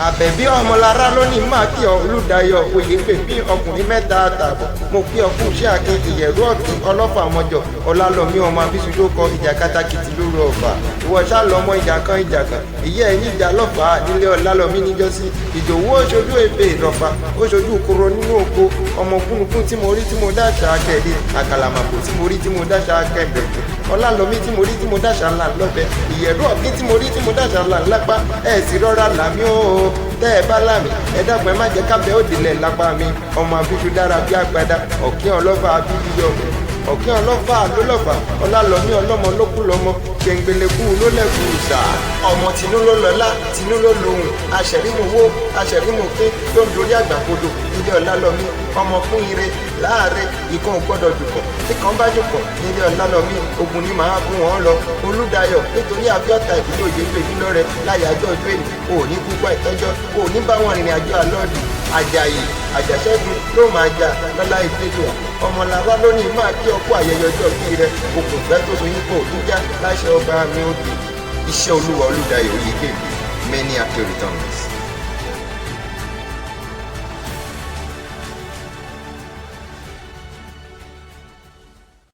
Àbẹ̀bí ọmọlára lónìí máa kí ọ Olúdayọ̀ Oyègbèmí, ọkùnrin mẹ́ta àtààbọ̀. Mo kí ọ kú iṣẹ́ akin, ìyẹ̀rú ọ̀kín ọlọ́fà ọmọjọ ọlálọ́mí ọmọ abísùdó kọ ìjà katakìtì lóru ọ̀fà. Ìwọ ṣá lọmọ ìjà kan ìjà kan ìyẹ́ ẹ̀ níjà lọ́fà nílé ọlálọ́mí níjọ́sí. Ìdòwú ó ṣojú ebè ìrọ̀fà, ó ṣojú koro nínú oko. Ọmọ kúnnukún tí mo rí tí mo dáṣà kẹ̀dé, àkàlàmàgbò tí mo rí tí mo dáṣà kẹ̀bẹ̀kẹ̀, ọlálọ́mí tí mo rí tí mo dáṣà là lọ́bẹ̀, ìyẹ̀rú ọ̀kín tí mo rí tí mo dáṣà là lápá. Ẹ̀ sì rọra làmí o, tẹ́ ẹ bá lámì, ẹ dákun, ẹ má jẹ́ kábẹ́ òdìlẹ̀ lápá mi. Ọmọ abíṣu dára bí àgbàdá, ọ̀kín ọlọ́fà abíbíyọ̀mù, ọ̀kín ọlọ́fà ló lọ́fà, ọlálọ́mí ọlọ́mọ ló kú lọ́mọ ṣèǹgbẹ̀lẹ̀kú ló lẹ́kù sà. Ọmọ tinú ló lọ́lá, tinú ló lòun, aṣẹ̀rímòwó aṣẹ̀rímòkín tó ń dorí àgbàkodò ilé ọlálọ́mí. Ọmọ fún ire láàárẹ̀ ìkan ò gbọ́dọ̀ jùkọ̀, tí kan bá jùkọ̀ nílé ọlálọ́mí, ogun ni màá fún wọn lọ. Olúdayọ̀, nítorí àfíọ́ta ìdílé Oyègbèmí lọ́rẹ láyàjọ́ ọjọ́ èyí, ò ní kúkú àìtọ́jọ́, ò ní bá wọn rìnrìn àjò àlọ́ọ̀dì. Àjàyè Àjàṣẹ́gun ló máa jà lọ́lá ìdílé. Ọmọlára lónìí máa kí ọkọ ayẹyẹ ọjọ́ bí rẹ, okùnfẹ́ tó so yín kò níjà láṣẹ ọba mi òkè. Iṣẹ́ olúwa Olúdayọ̀ Oyègbèmí, many happy returns.